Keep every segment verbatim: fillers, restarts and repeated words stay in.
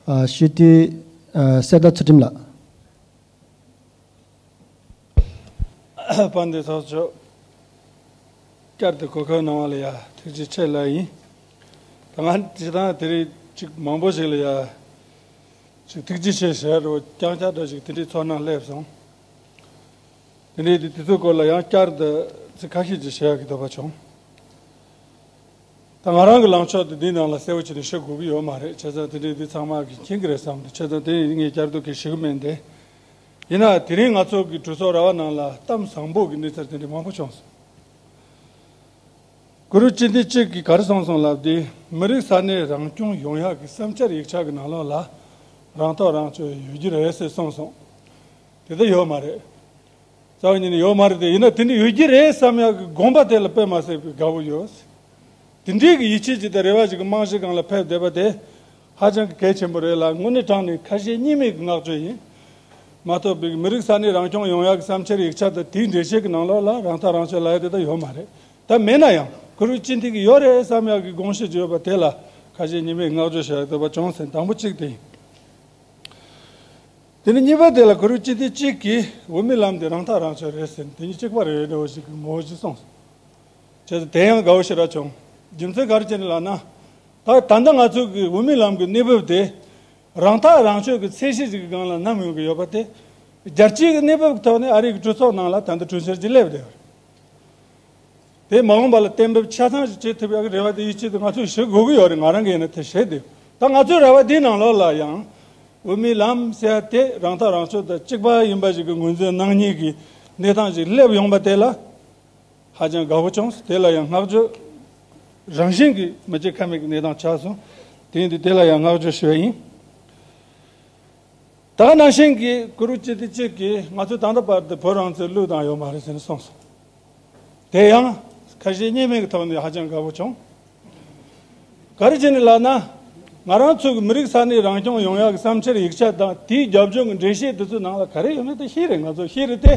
ཨ། སྤྱི་འཐུས། ཨ། གསེར་རྟ་ཚུལ་ཁྲིམས་ལགས། དཔལ་ལྡན་ཚོགས་གཙོ། བསྐྱར་དུ་གོ་སྐབས་གནང་བ་ལ་ཡ་ཐུགས་རྗེ་ཆེ་ལབ་ཡིན། ད་ང་སྤྱིར་བཏང་དེ་རིང་ཅིག་མང་པོ་ཞིག་ལ་ཡ་ཅིག་ཐུགས་རྗེ་ཆེ་ཞུ་ཡ་རོ་རྐྱང་རྐྱང་འདྲ་ཞིག་དེ་འདྲའི་ཚོར་སྣང་སླེབས་སོང་། དེ་འདྲའི་དེ་དེ་ཚོའི་སྐོར་ལ་ཡང་བསྐྱར་དུ་ཚིག་ཁ་ཤས་ཅིག་བཤད་ཡག་གི་འདོད་པ་བྱུང་། ད་ང་རང་གི་ལངས་ཕྱོགས་དེ་འདིའི་ནང་ལ་གསལ་བོ་བྱས་ནས་ཤོད་དགོས་ཀྱི་ཡོད་མ་རེད། བྱས་ཙང་དེ་འདྲའི་འདི་ཚང་མ་གིས་མཁྱེན་གྱི་རེད་བསམ་འདུག་བྱས་ཙང་དེ་ངས་བསྐྱར་ཟློས་གི་ཞུ་གི་མིན་ཏེ། ཡིན་ན་དེ་རིང་ང་ཚོ་གི་གྲོས་ཚོགས་ར་བ་ནང་ལ་གཏམ་བཟང་པོ་གི་གནས་ཚུལ་དེ་འདྲ་མང་པོ་བྱུང་སོང་། གུ་རུ་སྤྱི་འཐུས་གཅིག་གིས་ག་རེ་གསུངས་སོང་ལབ་དུས། མི་རིགས་ས་གནས་རང་སྐྱོང་ཡོང་ཡག་གི་བསམ་འཆར་ཡིག་ཆ་གི་ནང་ལོགས་ལ་རང་ཐག་རང་གཅོད་ཡོད་རྒྱུ་རེད་ཟེར་གསུངས་སོང་། དེ་ལྟ་ཡོད་མ་རེད། རྩ་བ་ཉིད་ནས་ཡོད་མ་རེད་དེ། ཡིན་ན་དེ་འདྲ་ཡོད་ཀྱི་རེད་བསམ་ཡག་གི་དགོངས་པ་དེ་ལ་དཔེ་མ་སྲིད་པའི་དགའ་བོ་ཡོད། དེ་འདྲའི་གི་ཡིད་ཆེས་ཅིག་དང་རེ་བ་ཅིག་གི་རྨང་གཞི་སྒང་ལ་ཕེབས་བསྡད་པ་དེ་ཧ་ཅང་གི་གལ་ཆེན་པོ་རེད་ལ། དངོས་གནས་དྲང་ནས་ཁ་ཞེ་གཉིས་མེད་ཀྱི་བསྔགས་བརྗོད་ཡིན། མ་གཏོགས་པའི་མི་རིགས་ས་གནས་རང་སྐྱོང་ཡོང་ཡག་གི་བསམ་འཆར་ཡིག་ཆ་དང་དེའི་འགྲེལ་བཤད་ཀྱི་ནང་ལོགས་ལ་རང་ཐག་རང་གཅོད་ལབ་ཡག་དེ་དག་ཡོད་མ་རེད། ད་མེད་ན་ཡང་གུ་རུ་སྤྱི་འཐུས་ཀྱི་ཡོད་རེད་བསམ་ཡག་གི་དགོངས་གཞི་ཅིག་ཡོད་པ་དེ་ལ་ཁ་ཞེ་གཉིས་མེད་བསྔགས་བརྗོད་བྱ་ཡག་འདོད་པ་བྱུང་ཟེར། དང་པོ་གཅིག་དེ་ཡིན། དེ་ནས་གཉིས་པ་དེ་ལ་གུ་རུ་སྤྱི་འཐུས་གཅིག་གིས་འོས་མིའི་ལམ་དེ་རང་ཐག་རང་གཅོད་རེད་ཟེར་ནས་དེ་གཉིས་གཅིག་པ་རེད་འདྲ་བོ་ཞིག་གི་ངོ་བོ་ཞིག་གསུངས་སོང་། བྱས་ཙང་དེ་ཡང་དགའ་བོ་ཞེ་དྲག་བྱུང་། རྒྱུ་མཚན་ག་རེ་བྱས་ནས་ལབ་ན། ད་ད་ལྟ་ང་ཚོ་གི་འོས་མིའི་ལམ་གྱི་གནས་བབ་དེ་རང་ཐག་རང་གཅོད་ཀྱི་ཚད་གཞི་ཞིག་གི་སྒང་ལ་བསྣམས་ཡོང་གི་ཡོད་པ་དེ། རྒྱལ་སྤྱིའི་གནས་བབ་ཀྱི་ཐོག་ནས་ཨ་རི་གི་གྲོས་ཚོགས་ནང་ལ་ད་ལྟ་གྲོས་འཆར་ཅིག་སླེབས་བསྡད་ཡོད་རེད། དེ་མ་འོངས་པ་ལ་གཏན་འབེབས་ཆ་ཚང་ཞིག་བྱེད་ཐུབ་ཡག་གི་རེ་བ་དེ་ཡིད་ཆེས་དེ་ང་ཚོས་ཞུ་དགོས་ཀྱི་ཡོད་རེད། ང་རང་གིས་ཡིན་ན་དེ་བྱས་ཏེ། ད་ང་ཚོའི་རེ་བ་དེའི་ནང་ལོགས་ལ་ཡང་འོས་མིའི་ལམ་ཟེར་ཡ་དེ་རང་ཐག་རང་གཅོད་དང་གཅིག་པ་ཡིན་པ་ཞིག་གི་ངོས་འཛིན་གནང་མཁན་གྱི་གནས་སྟངས་ཤིག་སླེབས་ཡོང་པ་དེ་ལ་ཧ་ཅང་དགའ་པོ་བྱུང་། དེ་ལ་ཡང་བསྔགས་བརྗོད་རང་བཞིན་གྱིས་མི་བྱེད་ཁ་མེད་ཀྱི་གནས་སྟངས་ཆགས་སོང་། དེ་ཡིན་དུས་དེ་ལ་ཡང་བསྔགས་བརྗོད་ཞུ་བ་ཡིན། ད་ག་ནང་བཞིན་གྱི་གུ་རུ་སྤྱི་འཐུས་གཅིག་གིས་ང་ཚོས་ད་ལྟ་བར་དུ་བོད་རང་བཙན་བློས་བཏང་ཡོད་མ་རེད་ཟེར་ནས་གསུངས་སོང་། དེ་ཡང་ཁ་ཞེ་གཉིས་མེད་ཀྱི་ཐོག་ནས་ཧ་ཅང་དགའ་པོ་བྱུང་། ག་རེ་བྱས་ནས་ལབ་ན། ང་རང་ཚོ་གི་མི་རིགས་ས་གནས་རང་སྐྱོང་ཡོང་ཡག་གི་བསམ་འཆར་ཡིག་ཆ་དང་དེའི་རྒྱབ་ལྗོངས་ཀྱི་འགྲེལ་བཤད་དེ་ཚོའི་ནང་ལ་ག་རེ་ཡོད་མེད་དེ་ཤེས་རེད། ང་ཚོ་ཤེས་རེད་དེ།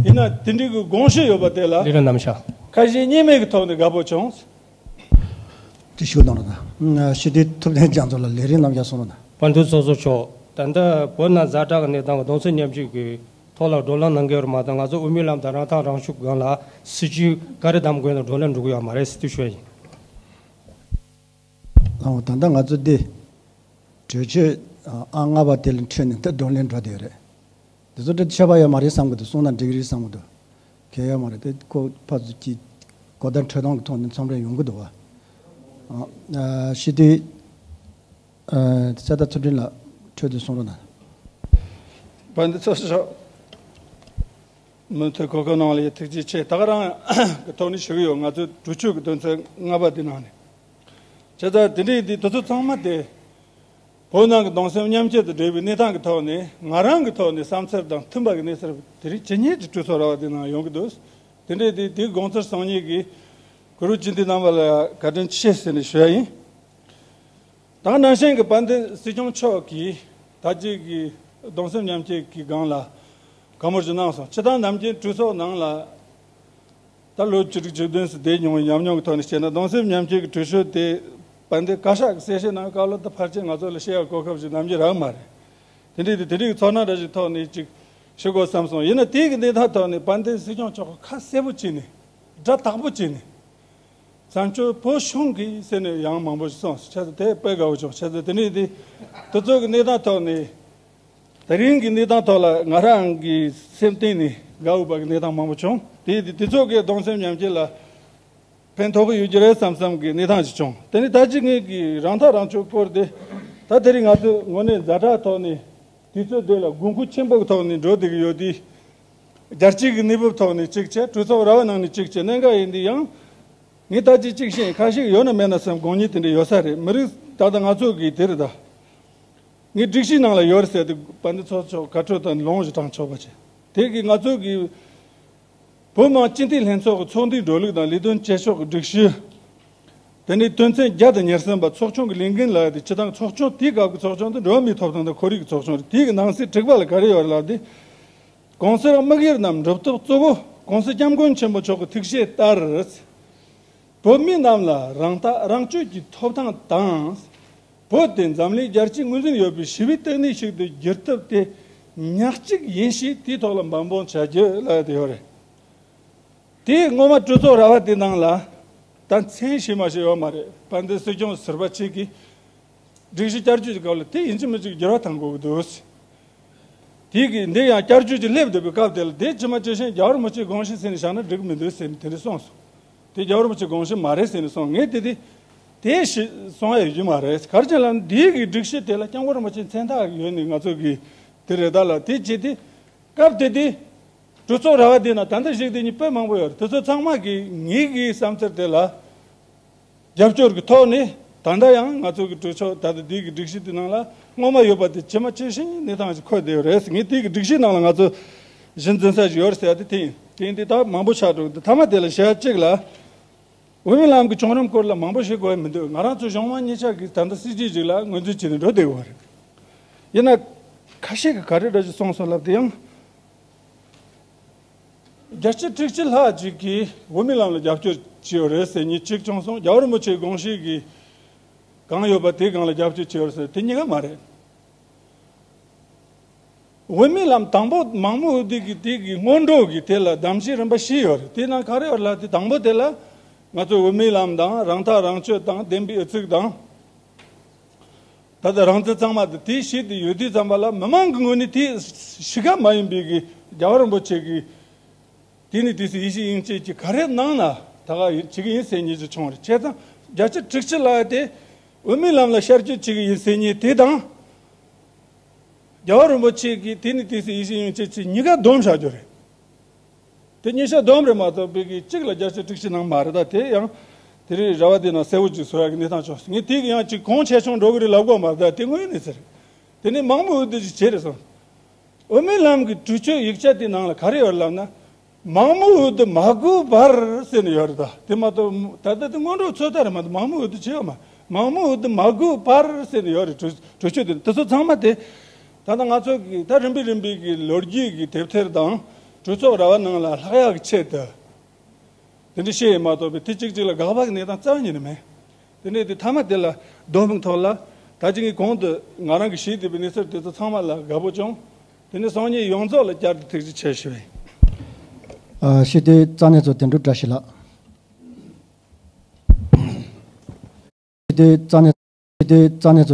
ཡིན་ན་དེ་འདྲའི་གི་དགོངས་གཞི་ཡོད་པ་དེ་ལ་ལས་རིམ་རྣམ་གཞག་ཁ་ཞེ་གཉིས་མེད་ཀྱི་ཐོག་ནས་དགའ་པོ་བྱུང་། དྲི་ཞིག་གནང་རོགས་གནང་། སྤྱི་འཐུས་ཐུབ་བསྟན་རྒྱ་མཚོ་ལ་ལས་རིམ་རྣམ་གཞག་གསུང་རོགས་གནང་། དཔལ་ལྡན་ཚོགས་གཙོ་མཆོག་ད་ལྟ་བོད་ནང་ཛ་དྲག་གི་གནས་སྟངས་ཀྱི་གདུང་སེམས་མཉམ་སྐྱེད་ཀྱི་ཐོག་ལ་བགྲོ་གླེང་གནང་གི་ཡོད་རེད་མ་གཏོགས། ང་ཚོ་འོས་མིའི་ལམ་དང་རང་ཐག་རང་གཅོད་སྒང་ལ་སྲིད་ཇུས་ག་རེ་བདམས་དགོས་ན་བགྲོ་གླེང་འགྲོ་གི་ཡོད་མ་རེད་ཟེར་དུས་ཞུ་ཡ་ཡིན། ལགས་འོང་། ད་ལྟ་ང་ཚོ་འདི་གྲོས་ཆོད་ཨང་ལྔ་པ་དེ་ལ་འཕྲོས་ནས་འདི་བགྲོ་གླེང་འགྲོ་བསྡད་ཡོད་རེད། འདི་ཚོ་འདྲ་ཆད་པ་ཡོད་མ་རེད་བསམ་གི་འདུག་གསུངས་ན་འགྲིག་གི་རེད་བསམ་གི་འདུག་གལ་ཡོད་མ་རེད་དེ། ཁོ་ཕར་ཚུར་གྱི་གོ་བརྡ་འཕྲོད་སྟངས་ཀྱི་ཐོག་ནས་མཚམས་རེ་ཡོང་གི་འདུག་བ། ཨ། སྤྱི་འཐུས་ཨ་གསེར་རྟ་ཚུལ་ཁྲིམས་ལགས་འཕྲོས་དུ་གསུང་རོགས་གནང་། དཔལ་ལྡན་ཚོགས་གཙོ་མཆོག་མུ་མཐུད་གོ་སྐབས་གནང་བ་ལ་ཐུགས་རྗེ་ཆེ། ད་ག་རང་གི་ཐོག་ནས་ཞུ་གི་ཡོད། ང་ཚོའི་གྲོས་ཆོད་ཀྱི་དོན་ཚན་ལྔ་པ་དེ་ནང་ནས། བྱས་ཙང་དེ་འདྲའི་འདི་དེ་ཚོ་ཚང་མ་དེ་བོད་ནང་གི་གདུང་སེམས་མཉམ་སྐྱེད་དང་འབྲེལ་བའི་གནས་སྟངས་ཀྱི་ཐོག་ནས་ང་རང་གི་ཐོག་ནས་བསམ་ཚུལ་དང་མཐུན་པ་གི་གནས་ཚུལ་དེ་རིང་ཇི་སྙེད་ཀྱི་གྲོས་ཚོགས་ར་བ་དེ་ནང་ཡོང་གི་འདུག་དེ་འདྲའི་དེ་དེའི་དགོངས་ཚུལ་གསུང་མཁན་གྱི་གུ་རུ་སྤྱི་འཐུས་རྣམ་པ་ལ་བཀའ་དྲིན་ཆེ་ཟེར་ནས་ཞུ་ཡ་ཡིན། ད་ག་ནང་བཞིན་གྱི་དཔལ་ལྡན་སྲིད་སྐྱོང་མཆོག་གིས་ད་ཅིག་གི་གདུང་སེམས་མཉམ་སྐྱེད་ཀྱི་སྒང་ལ་བཀའ་མོལ་ཞིག་གནང་སོང་། སྤྱིར་བཏང་ནམ་རྒྱུན་གྲོས་ཚོགས་ནང་ལ་ད་ལོ་བཅུ་དྲུག་བཅུ་བདུན་ཙམ་བསྡད་མྱོང་བའི་ཉམས་མྱོང་གི་ཐོག་ནས་བཤད་ན། གདུང་སེམས་མཉམ་སྐྱེད་ཀྱི་གྲོས་ཆོད་དེ་དཔལ་ལྡན་བཀའ་ཤག་གིས་གསལ་བཤད་གནང་བའི་སྐབས་ལ་ད་ཕལ་ཆེར་ང་ཚོ་ལ་བཤད་ཡག་གོ་སྐབས་ཤིག་ནམ་རྒྱུན་རག་མ་རེད། དེ་འདྲའི་དེ་དེ་འདྲའི་ཚོར་སྣང་འདྲ་ཞིག་ཐོག་ནས་ཅིག་ཞུ་དགོས་བསམ་སོང་། ཡིན་ན་དེའི་གི་གནས་སྟངས་ཐོག་ནས་དཔལ་ལྡན་སྲིད་སྐྱོང་མཆོག་གིས་ཁ་གསལ་པོ་བྱས་ནས་སྒྲ་དག་པོ་བྱས་ནས། བཙན་བྱོལ་བོད་གཞུང་གིས་ཟེར་ནས་ཡང་མང་པོ་ཞིག་གསུངས། བྱས་ཙང་དེ་དཔེ་དགའ་བོ་བྱུང་། བྱས་ཙང་དེ་ནས་དེ་དེ་ཚོ་གི་གནས་སྟངས་ཐོག་ནས། དེ་རིང་གི་གནས་སྟངས་ཐོག་ལ་ང་རང་གི་སེམས་གཏིང་ནས་དགའ་འོས་པ་གི་གནས་སྟངས་མང་པོ་བྱུང་། དེ་དེ་དེ་ཚོ་གི་གདུང་སེམས་མཉམ་སྐྱེད་ལ་ཕན་ཐོགས་ཀྱི་ཡོད་ཀྱི་རེད་བསམ་བསམ་གི་གནས་སྟངས་ཤིག་བྱུང་། དེ་ནས་ད་ཅི་ངེད་ཀྱི་རང་ཐག་རང་གཅོད་སྐོར་དེ་ད་དེ་རིང་ང་ཚོས་དངོས་གནས་ཛ་དྲག་ཐོག་ནས་དུས་ཚོད་དེ་ལ་དགོས་མཁོ་ཆེན་པོ་གི་ཐོག་ནས་འགྲོ་བསྡད་ཀྱི་ཡོད་དུས། རྒྱལ་སྤྱིའི་གི་གནས་བབ་ཐོག་ནས་གཅིག་བྱས། གྲོས་ཚོགས་ར་བ་ནང་ནས་གཅིག་བྱས། གནད་འགག་ཡིན་དུས་ཡང་། ངས་ད་ཅི་གཅིག་བཤད། ཁ་ཤས་ཡོད་ན་མེད་ན་བསམ་དགོངས་གཉིས་དེ་འདྲ་ཡོད་ས་རེད། མི་རིགས་ད་ལྟ་ང་ཚོ་གི་དེ་རེད་ད། ངའི་སྒྲིག་གཞིའི་ནང་ལ་ཡོད་རེད་ཟེར་དུས་དཔལ་ལྡན་ཚོགས་གཙོ་མཆོག་བཀའ་འཁྲོལ་དང་ལུང་ཞིག་དྲངས་ཆོག་པ་བྱས། དེ་གི་ང་ཚོ་གི་བོད་མི་མང་སྤྱི་འཐུས་ལྷན་ཚོགས་ཀྱི་ཚོགས་འདུའི་འགྲོ་ལུགས་དང་ལས་དོན་བྱེད་ཕྱོགས་ཀྱི་སྒྲིག་གཞི། དེ་ནས་དོན་ཚན་བརྒྱ་དང་ཉེར་གསུམ་པ་ཚོགས་ཆུང་གི་ལས་འགན་ལ་ཡོད་དེ། སྤྱིར་བཏང་ཚོགས་ཆུང་དེའི་སྐབས་ཀྱི་ཚོགས་ཆུང་དེ་འགྲོ་བ་མིའི་ཐོབ་ཐང་དང་ཁོར་ཡུག་གི་ཚོགས་ཆུང་རེད། དེའི་གི་ནང་གསེས་དྲུག་པ་ལ་ག་རེ་ཡོད་རེད་ལབ་དུས། གོང་གསལ་དམིགས་ཡུལ་རྣམས་འགྲུབ་ཐབས་གཙོ་བོ་༸གོང་ས་༸སྐྱབས་མགོན་ཆེན་པོ་མཆོག་གི་ཐུགས་བཞེད་ལྟར། བོད་མི་རྣམས་ལ་རང་ཐག་རང་གཅོད་ཀྱི་ཐོབ་ཐང་དང་ བོད་དེ་འཛམ་གླིང་རྒྱལ་སྤྱིའི་ངོས་འཛིན་ཡོད་པའི་ཞི་བའི་བསྟི་གནས་ཤིག་ཏུ་འགྱུར་ཐབས་དེ་ཉག་གཅིག་ཡིན་ཞེས་དེའི་ཐོག་ལ་འབད་འབུངས་བྱ་རྒྱུ་ལབ་ཡོད་དེ་ཡོད་རེད། དེ་སྔོན་མ་གྲོས་ཚོགས་ར་བ་དེ་ནང་ལ་ད་མཚན་ཞིག་མ་ཞིག་ཡོད་མ་རེད། དཔལ་ལྡན་སྲིད་སྐྱོང་ཟུར་པ་ཅིག་གིས་སྒྲིག་གཞི་བསྐྱར་བཅོས་ཀྱི་སྐབས་ལ་དེ་ཡིན་གཅིག་མིན་གཅིག་འགྱུར་བ་གཏང་དགོས་ཀྱི་འདུག་དེ་གི་འདི་ཡང་བསྐྱར་བཅོས་ཀྱི་སླེབས་བསྡད་པའི་སྐབས་དེ་ལ་དེ་ཇི་མ་ཇི་བཞིན་རྒྱལ་བ་རིན་པོ་ཆེའི་དགོངས་གཞི་ཟེར་ནས་བཞག་ན་འགྲིག་གི་མི་འདུག་ཟེར་ནས་དེ་འདྲ་གསུངས་སོང་། དེ་རྒྱལ་བ་རིན་པོ་ཆེའི་དགོངས་གཞི་མ་རེད་ཟེར་ནས་གསུངས། ངས་དེ་དེ་དེ་ཞིག་གསུང་ཡ་ཡོད་རྒྱུ་མ་རེད། ག་རེ་བྱས་ལབ་ན་འདི་གི་སྒྲིག་གཞི་དེ་ལ་སྐྱབས་མགོན་རིན་པོ་ཆེའི་མཚན་རྟགས་ཡོད་ནས་ང་ཚོ་གི་དེ་རེད། ད་ལ་དེ་བྱས་ཏེ་སྐབས་དེ་དེ་གྲོས་ཚོགས་ར་བ་དེ་ན་ད་ལྟ་ཞིག་དེ་ཉིད་དཔེ་མང་པོ་ཡོད་རེད། དེ་ཚོ་ཚང་མ་གི་ངེད་ཀྱི་བསམ་ཚུལ་དེ་ལ་རྒྱབ་སྐྱོར་གྱི་ཐོག་ནས་ད་ལྟ་ཡང་ང་ཚོ་གི་གྲོས་ཚོགས་ད་ལྟ་འདི་གི་སྒྲིག་གཞི་དེ་ནང་ལ་སྔོན་མ་ཡོད་པ་དེ་ཇི་མ་ཇི་བཞིན་གནས་སྟངས་ཤིག་འཁོད་བསྡད་ཡོད་རེད། ངས་དེ་གི་སྒྲིག་གཞི་ནང་ལ་ང་ཚོ་གཞི་འཛིན་ས་ཞིག་ཡོད་རེད་ཟེར་ཡ་དེ་དེ་ཡིན། དེ་ཡིན་དུས་ད་མང་པོ་ཆགས་འགྲོ་གི་འདུག་མཐའ་མ་དེ་ལ་ཞེ་གཅིག་ལ། འོས་མི་ལམ་གྱི་བྱུང་རིམ་སྐོར་ལ་མང་པོ་ཞིག་དགོས་མི་འདུག་ང་རང་ཚོ་གཞུང་མང་གཉིས་ཆ་གིས་ད་ལྟ་སྲིད་ཇུས་ཅིག་ལ་ངོས་འཛིན་བྱས་ནས་འགྲོ་བསྡད་ཡོད་རེད། ཡིན་ན་ཁ་ཤས་ཀྱིས་ག་རེ་འདྲ་ཞིག་གསུངས་སོང་ལབ་དེ་ཡང་། བརྒྱ་ཆ་དྲུག་ཅུ་ལྷག་ཅིག་གིས་འོས་མི་ལམ་ལ་རྒྱབ་སྐྱོར་བྱས་ཡོད་རེད་ཟེར་མཁན་གཅིག་བྱུང་སོང་། རྒྱལ་བ་རིན་པོ་ཆེའི་དགོངས་གཞི་གི་གང་ཡོད་པ་དེ་སྒང་ལ་རྒྱབ་སྐྱོར་བྱས་ཡོད་རེད་ཟེར་དེ་གཉིས་ཀ་མ་རེད། འོས་མི་ལམ་དང་པོ་མང་མོས་འོས་བསྡུ་གི་དེ་གི་སྔོན་འགྲོ་གི་དེ་ལ་གདམ་གསེས་རིམ་པ་བཞི་ཡོད་རེད། དེ་ནང་ག་རེ་ཡོད་ལབ་དེ་དང་པོ་དེ་ལ་ང་ཚོ་འོས་མི་ལམ་དང་རང་ཐག་རང་གཅོད་དང་བདེན་པའི་ཨུ་ཚུགས་དང་། ད་ལྟ་རང་བཙན་གཙང་མ་དང་དེའི་ཕྱིར་དུ་ཡོད་དུས་ཙམ་པ་ལ་མི་མང་གི་ངོས་ནས་དེ་གཞི་ག་མ་ཡིན་པའི་གི་རྒྱལ་བ་རིན་པོ་ཆེ་གི་དེ་ནི་དུས་སུ་ཡེ་ཤེས་དབྱིངས་དཔྱད་ཀྱི་ག་རེ་གནང་ན་ད་ག་བྱེད་ཀྱི་ཡིན་ཟེར་མཁན་ཅིག་བྱུང་རེད། བྱས་ཙང་བརྒྱ་ཆ་དྲུག་ཅུ་ལ་དེ་འོས་མི་ལམ་ལ་ཤར་སྐྱོད་བྱེད་ཀྱི་ཡིན་ཟེར་མཁན་དེ་དང་། རྒྱལ་བ་རིན་པོ་ཆེ་གིས་དེ་ནི་དུས་སུ་ཡེ་ཤེས་དབྱིངས་དཔྱད་ཀྱི་གཉིས་ཀ་བསྡོམས་བཞག་རྒྱུ་རེད། དེ་གཉིས་ཆ་བསྡོམས་རེད་མ་གཏོགས་པའི་གི་གཅིག་ལ་བརྒྱ་ཆ་དྲུག་ཅུ་ནང་མ་རེད། ད་དེ་ཡང་དེ་རིང་ར་བ་དེ་ནང་གསལ་བོ་ཅིག་བཟོ་ཡག་གི་གནས་སྟངས་བྱུང་སོང་། ངས་དེ་གི་ཡང་ཅིག་གོང་ཆེ་ཆུང་འགྲོ་གི་རེད་ལབ་དགོས་མ་རེད། ད་དེ་དངོས་ཡོད་གནས་ཚུལ་རེད། དེ་ནས་མང་མོས་འོས་བསྡུ་ཅིག་བྱས་རེད་སོང་། འོས་མི་ལམ་གྱི་གྲོས་ཆོད་ཡིག་ཆ་དེ་ནང་ལ་ག་རེ་ཡོད་ལབ་ན། མང་མོས་འོས་བསྡུ་མ་དགོས་པར་ཟེར་ནས་ཡོད་རེད། ད་དེ་མ་གཏོགས་ད་ལྟ་དེ་སྔོན་འགྲོ་ཚོད་ལྟ་རེད་མ་གཏོགས་མང་མོས་འོས་བསྡུ་བྱས་ཡོད་མ། མང་མོས་འོས་བསྡུ་མ་དགོས་པར་ཟེར་ནས་ཡོད་རེད། གྲོས་གྲོས་ཆོད་དེ་དེ་ཚོ་ཚང་མ་དེ་ད་ལྟ་ང་ཚོ་གི་ད་རིམ་པས་རིམ་པས་ཀྱི་ལོ་རྒྱུས་ཀྱི་དེབ་ཐེར་དང་གྲོས་ཚོགས་ར་བ་ནང་ལ་ལྷག་ཡག་གི་ཆེད་དུ། དེ་འདྲ་བཤད་ཡིན་མ་གཏོགས་པའི་དེ་གཅིག་གཅིག་ལ་དགག་པ་གི་གནས་སྟངས་རྩ་བ་ཉིད་ནས་མེད། དེ་ནས་དེ་མཐའ་མ་དེ་ལ་བསྡོམས་པའི་ཐོག་ལ་ད་ཅི་ངས་གོང་དུ་ང་རང་གི་ཞུས་བསྡད་པའི་གནས་ཚུལ་དེ་ཚོ་ཚང་མ་ལ་དགའ་པོ་བྱུང་། དེ་ནས་སང་ཉིན་ཡོངས་རྫོགས་ལ་བསྐྱར་དུ་ཐུགས་རྗེ་ཆེ་ཞུ་བ་ཡིན། ཨ། ཤེས་ལྡན་རྩ་གནད་ཚོ་དོན་གྲུབ་བཀྲ་ཤིས་ལགས། ཤེས་ལྡན་རྩ་གནད། ཤེས་ལྡན་རྩ་གནད་ཚོ།